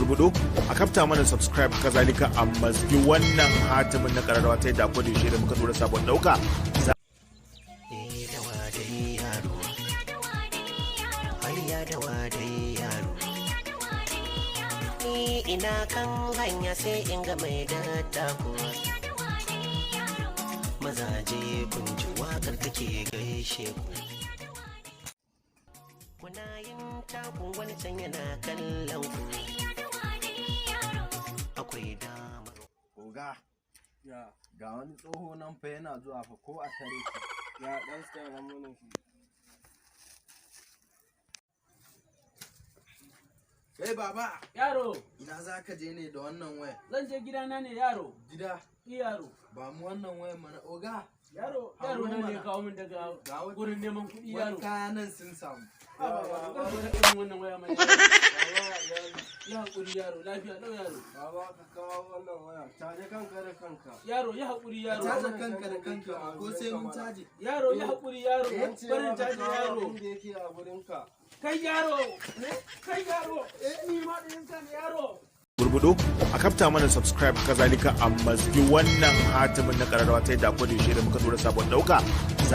Gurgudo a kafta mana subscribe, kazalika a mazgi wannan hatimin na kararrawa ta yadda akwai yaushe da muka dora sabon dauka. Dawa dai yaro, hayya dawa dai yaro. Ni ina kan hanya sai in ga mai dattako. Mazaje, kun ji waƙar take gaishe ku. Kuna yin taku, wani can yana kallon ku. Akwai damar Oga, Ya, ga wani tsoho nan fa yana zuwa fa, ko a tare shi. Ya ɗan tsaya mana shi. Kai baba, Yaro, ina za ka je ne da wannan waya? Zan je gidana ne, yaro. Gida, Yaro. ba mu wannan wayan mana, oga. Yaro, Hauro yaro na ne mana. kawo min daga Ga gurin neman kuɗi, wani yaro. kaya nan sun samu. Haba, baba, kar ku taɓa min wannan waya mai. Ya haƙuri, yaro, lafiya lau, yaro. Baba, ka kawo wannan waya, caje kanka da kanka. Yaro, ya haƙuri, Ka yaro. caje kanka da kanka ma, ko sai mun caje? Yaro, ya haƙuri, yaro. An ce Barin ma ka caji, kawo yaro. abin da yake a gurinka. Kai yaro, kai yaro, ni ma ɗin ka ne, yaro. Gurgudo a kafta mana subscribe, kazalika a mazgi wannan hatimin na kararrawa ta yadda akwai yaushe da muka dora sabon dauka.